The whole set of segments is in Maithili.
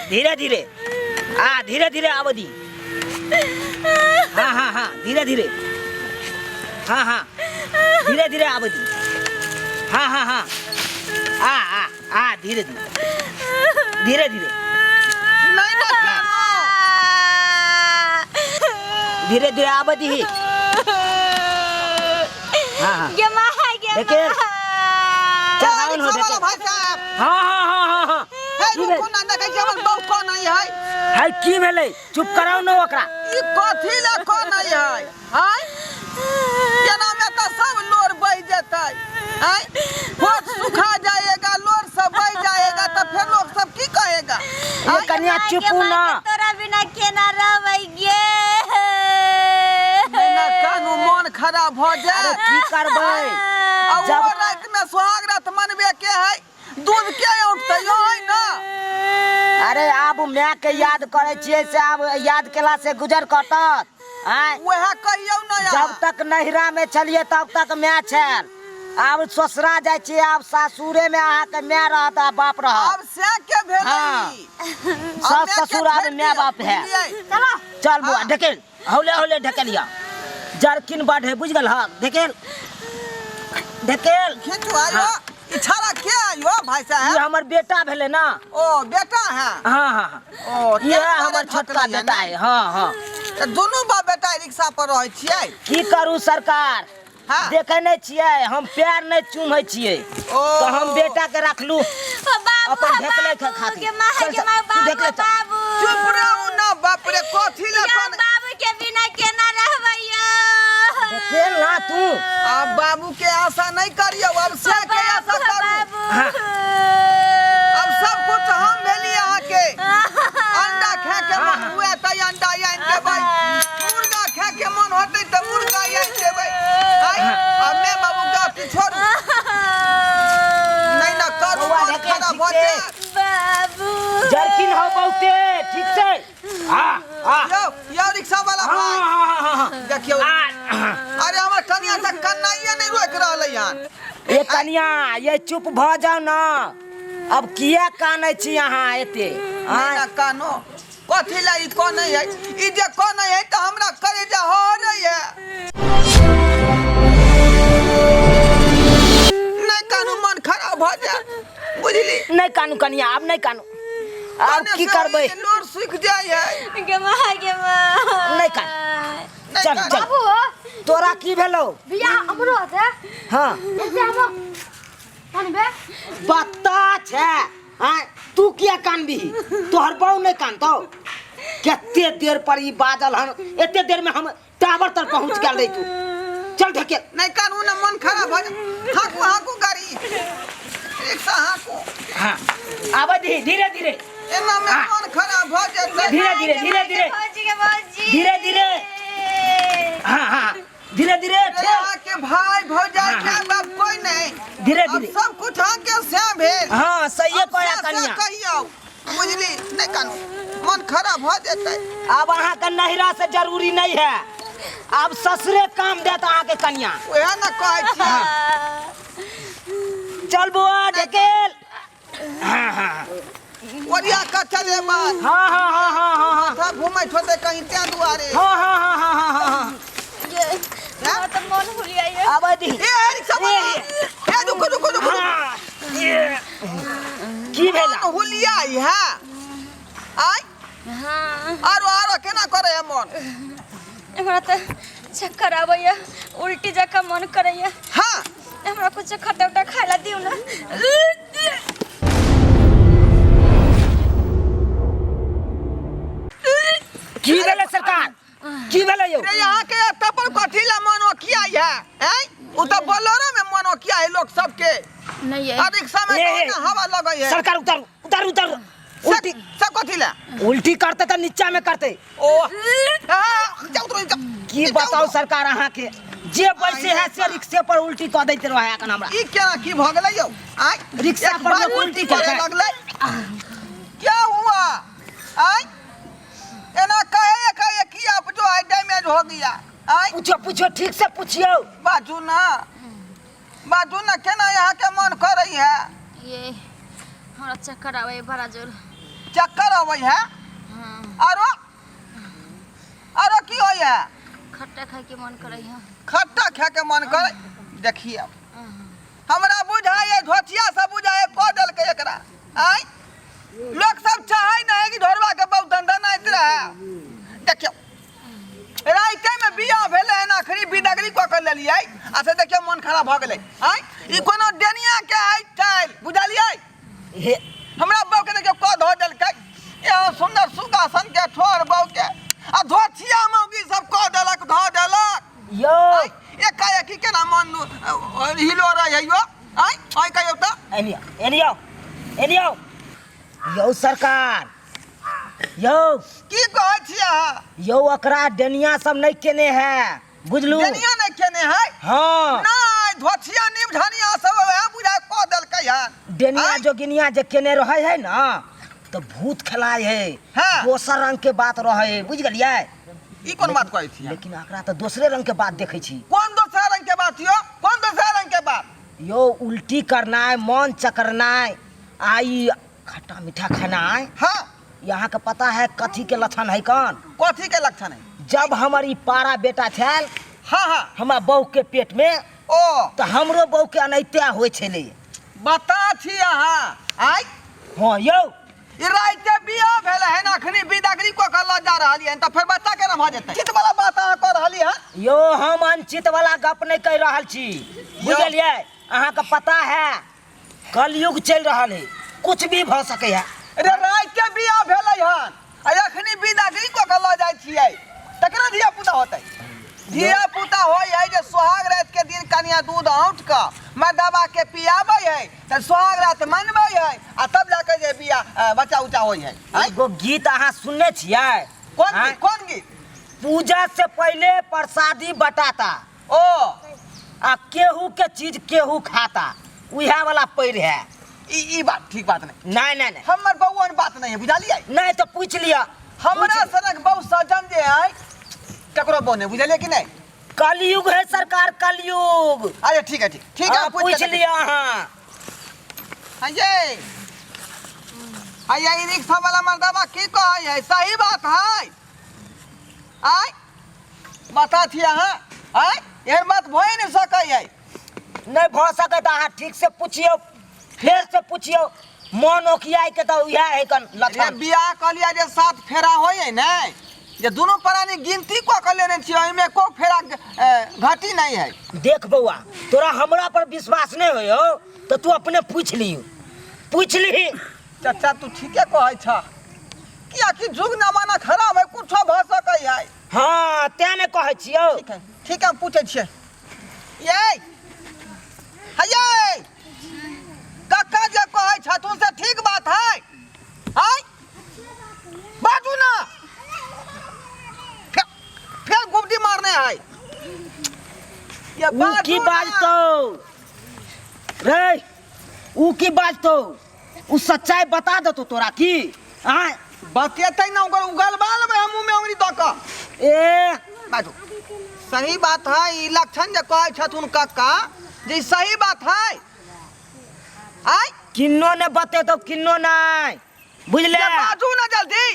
धीरे धीरे आ धीरे धीरे आबऽ दी हाँ हाँ हाँ धीरे धीरे हाँ हाँ धीरे धीरे आबऽ दी हाँ हाँ हाँ आ आ आ धीरे धीरे धीरे धीरे नहीं ना कानू धीरे धीरे आबऽ दी हाँ हाँ गे माँ गे देखिए। माँ चल आउन हो रिक्शा देखे वाला भाई साहब हाँ हाँ हाँ हाँ हाँ हे की भेल? रुकू ना देखै छी हमर बहू कोन है है की भेलै चुप कराउ ने ओकरा ई कथी ला कोन है आय केना में तऽ सब लोर बहि जेतै आय होठ सुखा जाएगा लोर सब बहि जाएगा तऽ फेर लोग सब की कहेगा ये कनिया गे चुपू माँ ना गे, तोरा बिना केना रहबै गे नहि ना कानू मन खराब भऽ अरे जाए की करबै आ जब ओहो राति में सुहाग रात मनबे के है दूध के उठतै यो है ना अरे आब माय के याद करै छियै से आब याद केला से गुजर कटत आँय वएह कहियौ ना जब अहाँ। तक नैहरा में छलियै तब तक माय छल आब ससुरा जाइ छियै आब सासुरे में अहाँके माय रहत आ बाप रहत आब से के भेलै हाँ। ई? आब सास माय के ससुर आब छोड़ि माय दियौ, बाप है बुझलियै? चलो चल बुआ हाँ। ढकेल हौले हौले ढकेलिया जरकिन बड है बुझ गेल हँ ढकेल ढकेल खींचू आयो हाँ। ई छाड़ा के आयो भाई ई साहब हमर बेटा भेलै ना ओ बेटा है हाँ हाँ हाँ ओ इएह ताहि हमर दुआरे छोटका ढकलैया बेटा ने? है हाँ हाँ तऽ दुनू बाप बेटा रिक्शा पर रहै छियै की करू सरकार हाँ। देखे नहीं छियै हम प्यार नहीं चूमै छियै ओ तऽ हम बेटा के रखलू ओ बाबू अपन हा ढेकले बाबू, खातिर। गे माँ चल, गे चल, माँ तू बाबू ढेकले चल। बाबू चुप रहू ना बाप रे कथी लए यो कोन बाबू के बिना केना रहबै यो ढकेल ना तू आब बाबू के आशा नहीं करियौ अब से के आशा करू बाबू हाँ। अब सब कुछ हम भेली अहाँके अंडा खाए के मन हुए तऽ अंडा आनि देबै मुर्गा खाए के मन होतै तऽ मुर्गा आनि देबै आइ अब मैं बाबू के अथी छोड़ू नहीं ना करू बौआ मन ढकेल खराब भऽ ठीक से। जायत बाबू जरकिन हो बहुते ठीक से आ आ यौ यौ रिक्शा वाला हाँ भाई हाँ हाँ हाँ देखियौ आ अरे हमर कनिया तऽ कन्नाइए नहि रोकि रहलै हन ये कनिया ये चुप भऽ जाउ ना अब किया कानै छी अहाँ एते नहि आँय ना कानो कथी लए ई कनै है ई जे कनै है तऽ हमरा करेजा हरै है नहि कानू मन खराब भऽ जायत बुझली नहि कानू कनिया आब नहि कानू आब कने की से करबै ई नोर सुखि जाइ है गे माँ गे माँ नहि कान नहि चल कानू। चल बाबू तोरा की भेलौ बियाह हमरो हेतै हाँ एते हमरो कानबे बत्ता छै आँय तू किया कानबिही तोहर बाऊ नहि कानतौ कते देर पर ई बाजल हन एते देर में हम टावर तर पहुंच गेल रही तू चल ढकेल नहि कानू ने मन खराब भऽ जायत हाँकू हाँकू गाड़ी रिक्शा हाँकू हाँ आबै दही धीरे धीरे एना में हाँ। मन खराब भऽ जेतै धीरे धीरे धीरे धीरे भौजी के भौजी धीरे धीरे हाँ हाँ धीरे धीरे ठेल अहाँके भाई भौजाई हाँ, माय बाप कोई नहीं धीरे अब धीरे सब कुछ अहाँके से भेल हाँ सही अब कहया से- से कनिया कहियौ बुझली नहि कानू मन खराब भऽ जेतै अब अहाँके नहिरा से जरूरी नहीं है अब ससुरे काम देत अहाँके कनिया उएह ने कहै छियै चल बुआ ढकेल हाँ हाँ ओरिया कऽ चलेबै हाँ हाँ हाँ हाँ हाँ हाँ माथा घुमैत होतै कहीं तें दुआरे हाँ हाँ हाँ हाँ हाँ हाँ हाँ ये हमरा तऽ मन हुलियाइए आबै दी ए रिक्शा वाला ए रुको रुको रुको हाँ ये। की भेला मन हुलिया है आय हाँ आरो आरो केना करे है मन हमरा तऽ चक्कर आबैया उल्टी जकाँ मन करैया हाँ हमरा कुछ खट्टा उट्टा खाय ला दियौ ना की भेलै सरकार की भेलै यौ रे यहाँ के एतऽ पर कथी ला मन ओकिया है हैं उ तऽ बोलेरो में मन ओकिया है लोग सबके नहीं आ रिक्शा में ए, कौन ए। हवा लगै है सरकार उतारू उतारू उतारू उल्टी सब कथी ला उल्टी करते तऽ नीचा में करते ओ हाँ, जाउ तो जाउ की बताउ सरकार अहाँ के जे बैसे है से रिक्शे पर उल्टी कऽ दैत रहे एखन हमरा ई केना की भऽ गेलै यौ आय रिक्शा एक पर बार लोग उल्टी करे केलकै। लगलै क्या हुआ आय एना कहे कहे की आप जो है डैमेज हो गया आय पूछो पूछो ठीक से पूछियो बाजू ना बाजू ना केना यहाँ के मन करै है ये हमरा चक्कर आबै बड़ा जोर चक्कर अबै है। आरो आरो की होय है? खट्टा खाए के मन करे है। खट्टा खाए के मन करे। देखिए हमरा बुझाइए धोतिया सब बुझाइए कऽ देलकै एकरा। आँय लोक सब चाहै नहि है कि ढोरबा के बहुत दंदनाइत रहै। देखियौ राइते में बियाह भेलै हन, अखनी बिदगरी कऽ के लेलियै आ से देखियौ मन खराब भऽ गेलै। आँय ई कोनो डेनिया के है चालि, बुझलियै? हे हमरा बहू के देखियौ कऽ धऽ देलकै, एहन सुन्दर सुगा सन के ठोर बहू के आ धोथिया मौगी सब कऽ देलक, धऽ देलक। यौ आँय एकाएकी केना मन हिलो रहै यौ? आँय आँय कहियौ तऽ। एनियो एनियो एनियो यौ सरकार यौ की कहै छी अहाँ? यौ ओकरा डेनिया सब नहीं केने है, बुझलू? डेनिया नहीं केने है? हाँ। नहीं, धोथिया निमझनिया सब वएह बुझाय कऽ देलकै हन। डेनिया आँय? जोगिनिया जे केने रहे है ना तो भूत खेलाय है। हाँ। दोसर रंग के बात रहे है, बुझ गेलियै? ई कोन बात कहै छी? लेकिन एकरा तऽ दोसरे रंग के बात देखै छी। कोन दोसर रंग के बात यौ? कोन दोसर रंग के बात? यौ उल्टी करनाय, मन चकरनाय, आ ई खट्टा मीठा खेनाय। हाँ। यहाँ के पता है कथी के लक्षण है? कौन कथी के लक्षण है? जब हमर ई पारा बेटा छल, हाँ हाँ, हमरा बहू के पेट में, ओ तो हमरो बहू के अनैते होइ छलै। बता छी अहाँ? आइ हाँ यौ ई राइते बियाह भेल है ना, अखनी बिदागरी कऽ के लऽ जा रहलियै हन, तऽ फेर बच्चा केना भऽ जेतै? चित वाला बात अहाँ कऽ रहलियै हन। यौ हम अनचित वाला गप नहि कहि रहल छी, बुझलियै? अहाँके पता है कलयुग चलि रहल है, कुछ भी भऽ सकै है। रे राइते बियाह भेलै हन आ अखनी बिदागरी कऽ के लऽ जाइ छियै, तकरा धिया पुता होतै? धिया पुता होइ है जे सोहाग रात के दिन कनिया दूध औंट कऽ मर्दाबा के पियाबै है, तऽ सोहाग रात मनबै है आ तब जाके जे बियाह बच्चा उच्चा होइ है। आँय? एगो गीत अहाँ सुनने छियै? कोन आँय? गीत? कोन गीत? पूजा से पहले प्रसादी बटाता, ओ आ केहू के चीज केहू खाता, उएह वाला पैर है। ई बात ठीक बात नहीं। नहीं नहीं नहीं, हमर बउअन बात नहीं है, बुझलियै? नहीं तो पूछ लिया हमरा सनक बहु सजन जे है ककरो बहू नहीं, बुझलियै कि नहीं? कलयुग है सरकार, कलयुग। अरे ठीक है, ठीक ठीक है, हाँ, पूछ पूछ के लिया। हाँ हाँ ये हाँ ये ई रिक्शा वाला मर्दाबा की कहै है? सही बात है। आय बता थी अहाँ? आय एहन बात भए नहीं सकै है। नहीं भऽ सकै तऽ अहाँ ठीक से पुछियौ, फेर से पुछियौ, मन ओकियाय के तऽ उएह है कन रे लक्षण। बियाह कहलियै जे सात फेरा होइ है ने, जे दुनू प्राणी गिनती कऽ के लेने छियै, ओहिमे को फेरा घटी नहीं है। देख बौआ, तोरा हमरा पर विश्वास नहीं होइ हो तऽ तू अपने पूछ लियौ, पूछ लिही। चाचा तू ठीके कहै छह, कियाकि जुग जमाना खराब है, कुछो भऽ सकै है। हाँ तें ने कहै छियौ। ठीक है ठीक है, हम पूछै छियै। ये हे कक्का जे कहै छथुन से ठीक बात है? आय बाजू ना, फेर गुबडी मारने है ये। ऊ की बाजू ना। बाजतौ रे? ऊ की बाजतौ? ऊ सच्चाई बता देतौ तोरा की? आय बतेतै ना, ओकर उगलबा लेबै हम मुँह में उंगली दऽ कऽ। ए बाजू, सही बात है ई लक्षण जे कहै छथुन कक्का जे ई सही बात है? आय किन्नो ने बतेतौ, किन्नो नहीं, बुझले? जे बाजू ना जल्दी।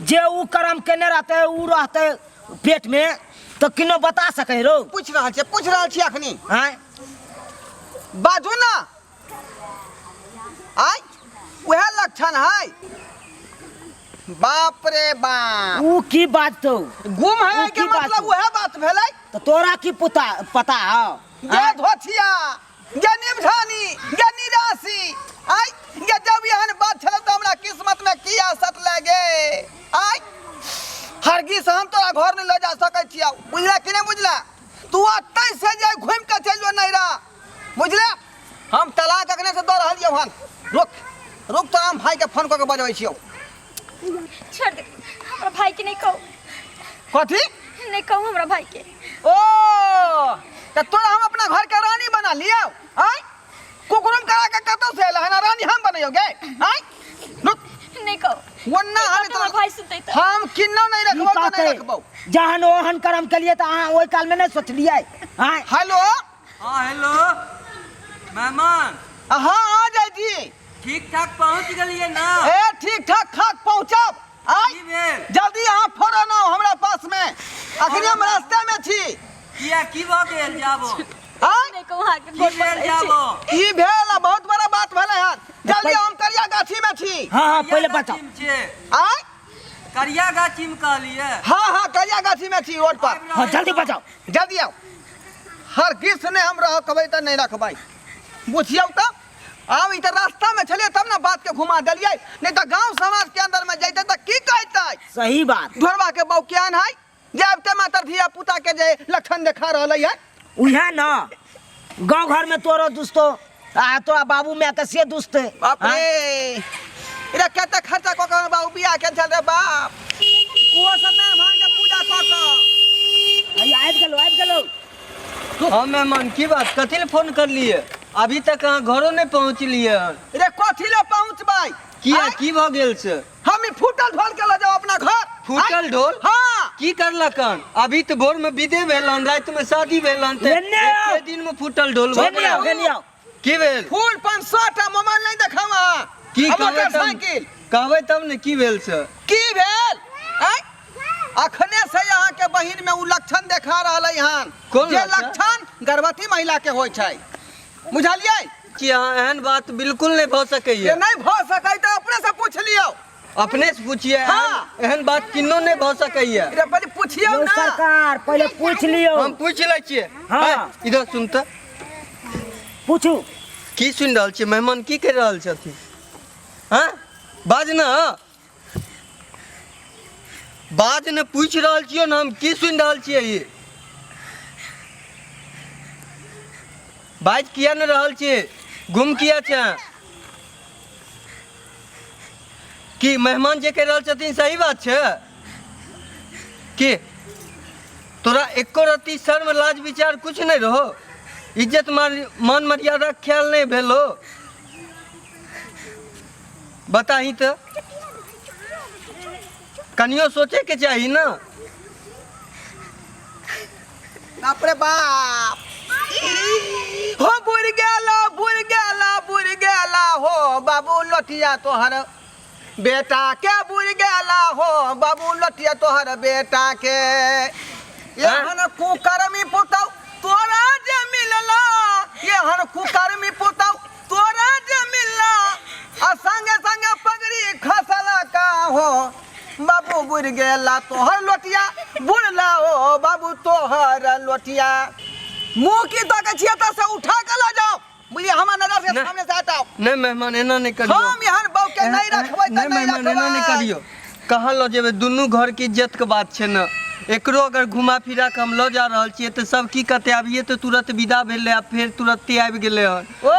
जे ऊ कर्म केने रहतै, ऊ रहतै पेट में तो किन्नो बता सकै रो? पूछ रहल छियै, पूछ रहल छियै अखनी। आय बाजू ना। आय वएह लक्षण है। बाप रे बाप, ऊ की बाजतौ? गुम है ऊ के की मतलब बाजतौ? वएह बात भेलै। तो तोरा की पता पता हौ? गे धोथिया, गे निमझानी, गे निराशी, आय गे जब एहन बात छलै तऽ हमरा किस्मत में किया सट लगे? आय हरगिज हम तोरा घर नहीं लऽ जा सकै छियौ, बुझला कि नहीं बुझला? तू अतै से जे घुमि कऽ चलि जो नैरा, बुझला? हम तलाक अखने से दऽ रहलियौ हन। रुक रुक, तोरा हम भाई के फोन कऽ के बजबै छियौ। छोड़ दे हमरा भाई के, नहीं कहू। कथी नहीं कहू हमरा भाई के? ओ तऽ तोरा हम अपना घर के रानी बना लियौ? आय कुकुरम करा के कतौ से एल हन रानी हम बनैयौ गे? आय रुक, नहीं कहू वन्ना हम नहीं कहू, हमर भाई सुनतै तऽ हम किन्नौ नहीं की रखबौ तऽ नहीं कहतै? रखबौ। जहन ओहन कर्म केलियै तऽ अहाँ ओहि कालमे नहि सोचलियै? आँय हेलो। हाँ हेलो मेहमान। हाँ आ जाय जी। ठीक ठाक पहुँच गेलियै ना? ए ठीक ठाक खाक पहुँचब। आय की भेल? जल्दी अहाँ फौरन आउ हमरा पास में, अखनी हम रास्ते में छी। किया की भऽ गेल जाबो? आय नहि कहू, अहाँके की गोड़ भेल पकड़ै छी। जाबो? की भेल? आ बहुत बड़ा बात भेलै हन। जल्दी हम करिया गाछी में छी। हाँ हाँ, पहिले करिया बचाओ। गाछीमे छियै? आय करिया गाछीमे कहलियै? हाँ हाँ, करिया गाछी में छी रोड पर। आबि रहल हाँ जल्दी छौ। बचाओ। जल्दी आउ। हर किस ने हम रह कहबै तऽ नहि रखबै, बुझियौ तऽ। आब ई तऽ रास्ता में छलियै तब ने बात के घुमा देलियै, नहीं तऽ गांव समाज के अंदर में जैते तऽ की कहतै? सही बात। ढोरबा के बहू केहन है जे आबिते मातर धिया पुता के जे लक्षण देखा रहलै है। उहे न गांव घर में तोरो दुस्तो आ तोरा बाबू माय के से दुस्ते। बाप रे, रे कते खर्चा कऽ के बाबू बियाह के छल रे बाप, ओहो सत्यनारायण भगवान के पूजा कऽ के। हैया आबि गेलो, आबि गेलो। हाँ मेहमान, की बात, कथी ले फोन करलिए? अभी तक अहाँ घरो नहीं पहुँचलिए हन। रे कथी ले पहुँचबै? किया, आँय? की भऽ गेल से? हम ई फूटल ढोल के लऽ जाउ अपना घर। फूटल ढोल? हाँ। की करलक हन? अभी तऽ भोर में विदे भेल हन, राति में शादी भेल हन, तऽ एने आउ। एके दिन में फूटल ढोल भऽ एने आउ, गेल। एने आउ। की भेल? फूल 500 टा मोबाइल नहीं देखाउ अहाँ। की आ कहबै तब? मोटरसाइकिल। कहबै तब ने की भेल से? की भेल? आँय? अखने से अहाँ के बहिन में उ लक्षण देखा रहलै हन। कोन जे लक्षण? लक्षण गर्भवती महिला के होइ छै, बुझलियै? कि अहाँ एहन बात बिल्कुल नहीं भऽ सकैया। जे नहीं भऽ सकै तऽ अपने से पूछ लियौ। अपने से पूछिए। हाँ। एहन बात किन्नो नहीं भऽ सकैया। रे पहिले पूछियौ यौ ना। सरकार, पहिले पूछ लियौ। हम पूछ लै छियै। हाँ। है, इधर सुन तऽ। पूछू। की सुनि रहल छियै मेहमान, की कहि रहल छथिन? हाँ बाज न, बाज ने, पूछि रहल छियौ ने हम, की सुनि रहल छियै ई? बाजि किया ने रहल छियै? गुम किया छै? की मेहमान जे कहि रहल छथिन सही बात छै? की तोरा एको रत्ती शर्म लाज विचार कुछ नहीं रहो? इज्जत मान मर्यादा के ख्याल नहीं भेलो? बताही तो, कनियो सोचे के चाही ना। बाप रे बाप, हो बुर गेला, बुर गेला, बुर गेला हो बाबू लोटिया तोहर बेटा के, बुर गेला हो बाबू लोटिया तोहर बेटा के। एहन कुकर्मी पुतौ तोरा जे मिलला, एहन कुकर्मी पुतौ तोरा जे मिलला, आ संगे संगे पगड़ी खसला का हो बाबू, बुर गेला तोहर लोटिया, बुरला हो बाबू तोहर लोटिया। मुँह की ताकै छियै तऽ से उठा के लऽ जाओ, बुझलियै? हमर नजर से नहि। सामने से हटाओ। नहीं मेहमान, एना नहीं करियो। हम एहन बहू के नहीं रखबै तऽ नहीं नहीं मेहमान, एना नहीं रखबै। करियो। कहाँ लऽ जेबै? दुनू घर के इज्जत के बात छै ने। एकरो अगर घुमा फिरा के हम लऽ जा रहल छियै तऽ सब की कहतै? अभिये तऽ तुरंत विदा भेलै आ फेर तुरंते आबि गेलै हन। ओ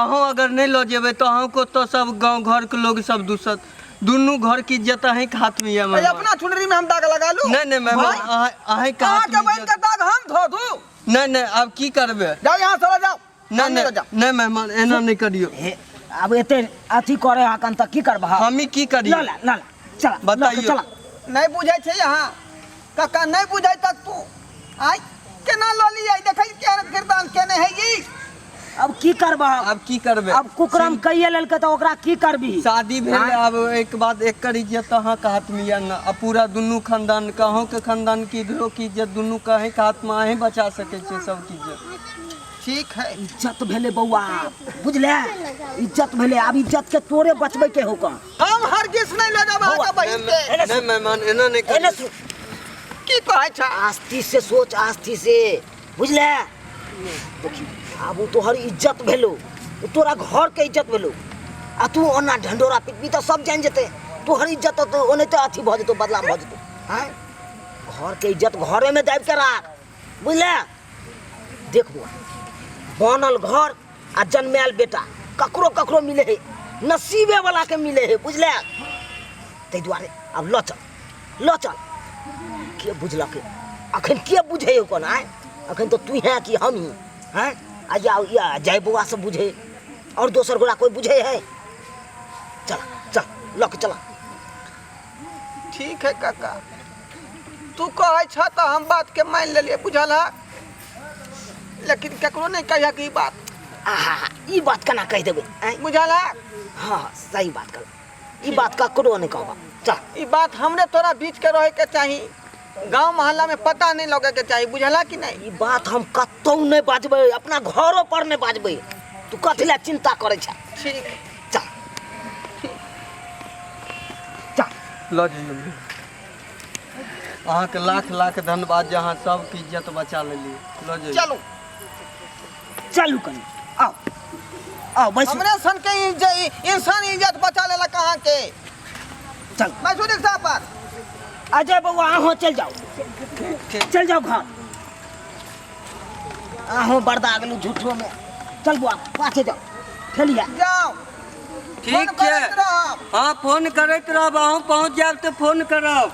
अहूँ अगर नहीं लऽ जेबै तऽ अहूँके ओतऽ सब गाँव घर के लोग सब दूसत। दुनू घर के इज्जत अहींके हाथ में यऽ अरे मेहमान। अपना चुनरी में हम दाग लगा लू? नहीं नहीं मेहमान, भाई, अहींके हाथ अहाँके में बहिन के इज्जत। दाग हम धो दू? नहीं नहीं, आब की करबै? जाओ यहाँ से, जाओ। नहीं, हम नहीं, लऽ जाओ। नहीं मेहमान, एना नहीं करियो। हे, आब एते अथी करे हकन तऽ की करबह? हम ही की करियो? ल ला, ल ला, चला, लऽ के बताइयो। चला। नहीं बुझै छै यहाँ काका, नहीं बुझै तक तू आइ केना लऽ लियै? देखै केहन गिरदान केने है ई। अब की करबह? आब की करबै? अब कुकरम कइए लेलकै तऽ ओकरा की करबी? शादी भेल, हाँ? आब एक बाद एकर इज्जत अहाँके हाथ में यऽ ने, आ पूरा दुनू खानदान के, अहूँके खानदान के, इधरो के इज्जत दुनू के अहींके हाथ में, अहीं बचा सकै छियै सबके इज्जत। ठीक है। इज्जत भेलै बौआ, बुझले? इज्जत भेलै, आब इज्जत के तोरे बचबै के होकऽ। हम हरगिज नहीं लऽ जाब अहाँके बहिन के। एने नहीं मेहमान, एना नहीं एने करियौ। सुन। की कहै छ? आस्ती से सोच, आस्ती से, बुझले? देखी आब ओ तोहर इज्जत भेलो, ओ तोरा घर के इज्जत भेलो, आ तू ओना ढंडोरा पिटबी तऽ सब जानि जेतै। तोहर इज्जत तऽ ओनाहिते अथी भऽ जेतौ, बदनाम भऽ जेतौ। आँय, घर के इज्जत घरे में दाबि के राख, बुझले? देख बौआ, बनल घर आ जन्मायल बेटा ककरो ककरो मिले है, नसीबे वाला के मिले है, बुझले? ताहि दुआरे आब लऽ चल, लऽ चल। के बुझलक अखन? के बुझे कोन? आय अखन तऽ तू हैं कि हम ही हैं? आ या या जय बौआ सब बुझे, और दोसर गोरा कोई बुझे है? चल चल, लऽ के चल। ठीक है काका, तू कहै छ तऽ हम बात के मान लेलियै, बुझल है? लेकिन ककरो नहीं कहिया ई बात। आहा, ई बात केना कहि देबै? आँय? बुझल है? हाँ, सही बात कहल। ई बात ककरो नहीं कहबा। चल ई बात हमरे तोरा बीच के रहे के चाही, गांव मोहल्ला में पता नहीं लगे के चाही, बुझला कि नहीं? ई बात हम कतौ नहीं बाजबै, अपना घरो पर नहीं बाजबै। तू कथी लए चिंता करै छ? ठीक। चल चल लऽ जइयौ। अहाँके लाख लाख धन्यवाद जे अहाँ सबके इज्जत बचा लेलियै। लऽ जइयौ। चलू। चलू कनी, आओ आओ बैसू। हमरे सन के इंसान इज्जत बचा लेलक अहाँके। चल बैसू रिक्शा पर। अजय बउआ अहूँ चल जाओ, चल जाओ घर। अहूँ बर्दा गेलू झूठो में। चल बउआ पाछे जाओ, ठेलिया जाओ। ठीक फोन छै। करैत रहब। हाँ फोन करैत रहब, अहूँ पहुँच जायब तऽ फोन करब।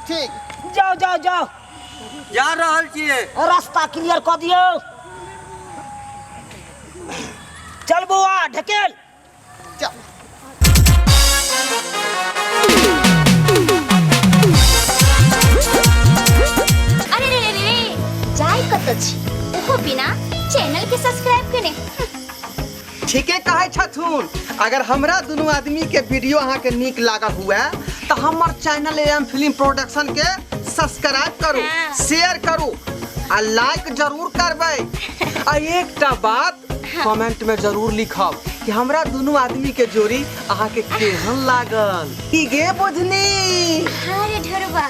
ठीक। जाओ जाओ जाओ। जा रहल छियै। रास्ता क्लियर कऽ दियौ। चल बउआ ढकेल। चल। अरे रे रे रे, जाय कत छी ओहो बिना चैनल के सब्सक्राइब केने। ठीके कहै छथुन। अगर हमरा दुनू आदमी के वीडियो अहाँ के नीक लागल हुए तो हमर चैनल एम फिल्म प्रोडक्शन के सब्सक्राइब करू, शेयर करू आ लाइक जरूर करबै। आ एकटा बात कमेंट में जरूर लिखब कि हमरा दुनू आदमी के जोड़ी अहाँ के केहन लागल। की गे बुझनी? हाँ रे ढोरबा।